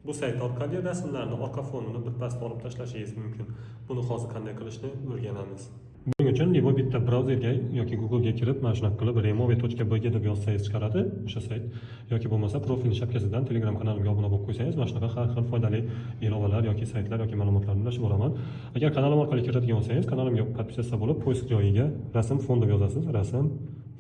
Bu sayt orqali rasmlarni orqa fonini birpasda olib tashlashingiz mumkin. Buni hozir qanday qilishni o'rganamiz. Buning uchun любой bitta brauzerga yoki Google'ga kirib, mana shunaqa qilib remove.bg deb yozsangiz, chiqaradi o'sha sayt yoki bo'lmasa profil shapkasidan Telegram kanalimga obuna bo'lib qo'ysangiz, mana shunaqa har xil foydali ilovalar yoki saytlar yoki ma'lumotlarni ulashib boraman. Agar kanalim orqali kiradigan bo'lsangiz, kanalimga подписаться bo'lib, поиск joyiga "rasm fon" deb yozasiz. "Rasm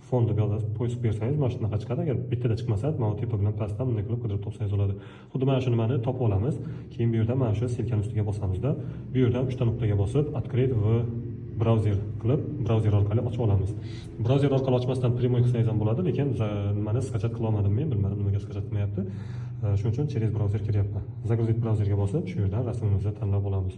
fon" deb yozasiz, поиск bersangiz, mana shunaqa chiqadi. Agar bittada chiqmasa, mana bu tepa bilan pastdan bunday qilib qidirib topsangiz bo'ladi. Xuddi mana shu nimani topib olamiz. Keyin bu yerdan mana shu ссылка ni ustiga bosamizda, bu yerdan uchta nuqtaga bosib, "Открыть в браузер" qilib, brauzer orqali ochib olamiz. Brauzer orqali ochmasdan прямой qilsangiz ham bo'ladi, lekin nimani скачать qila olmadim men, bilmadim, nimaga скачать qilmayapti. Shuning uchun через браузер kiryapman. "Загрузить браузер" ga bosib, shu yerdan rasmimizni tanlab olamiz.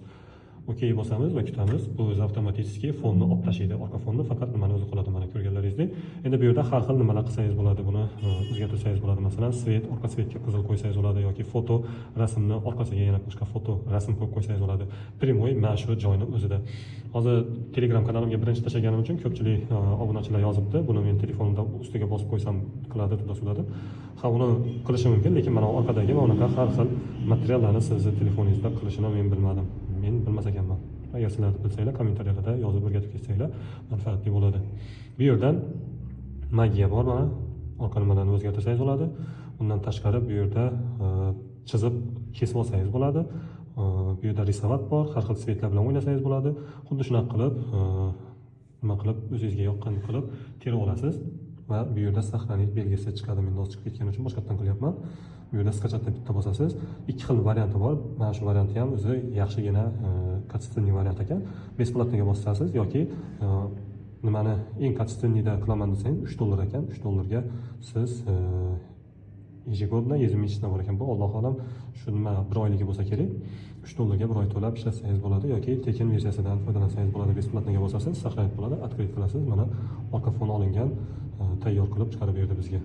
"Okey" bosamiz va kutamiz. Bu o'zi avtomatik fonni olib tashlaydi, orqa fonni, faqat nimani o'zi qoladi, mana ko'rganlaringizdek. Endi bu yerda har xil nimalar qilsangiz bo'ladi, buni o'zgartirsangiz bo'ladi. Masalan, цвет, orqa цвет ga qizil qo'ysangiz bo'ladi yoki foto rasmni orqasiga yana boshqa foto rasm qo'yib qo'ysangiz bo'ladi прямой mana shu joyni o'zida. Hozir Telegram kanalimga birinchi tashlaganim uchun ko'pchilik obunachilar yozibdi, buni men telefonimda ustiga bosib qo'ysam qiladi, туда-сюда deb. Ha, uni qilishi mumkin, lekin mana orqadagi mana bunaqa har xil materiallarni sizni telefoningizda qilishini men bilmadim, men bilmas ekanman. Agar sizlar bilsanglar, kommentariyalarda yozib o'rgatib ketsanglar, manfaatli bo'ladi. Bu yerdan magiya bor, mana orqa nimalarni o'zgartirsangiz bo'ladi. Undan tashqari bu yerda chizib, kesib olsangiz bo'ladi. Bu yerda рисовать bor, har xil цвет lar bilan o'ynasangiz bo'ladi. Xuddi shunaqa qilib, nima qilib, o'zingizga yoqqan qilib terib olasiz va bu yerda "Сохранить" belgisi chiqadi. Menda hozir chiqib ketgani uchun boshqatdan qilyapman. Bu yerda "Скачать" da bitta bosasiz. Ikki xil varianti bor. Mana shu varianti ham o'zi yaxshigina, качественный variant ekan. "Бесплатный" ga bosasiz yoki nimani eng качественный da qilaman desangiz, 3 dollar ekan. 3 dollarga siz ежегодно, ежемесячно bor ekan. Bu, allohu alam, shu nima, bir oyligi bo'lsa kerak. 3 dollarga bir oy to'lab ishlatsangiz bo'ladi yoki tekin versiyasidan foydalansangiz bo'ladi. "Бесплатный" ga bosasiz, сохранить bo'ladi, "Открыть" qilasiz. Mana orqa fon olingan, tayyor qilib chiqarib berdi bizga.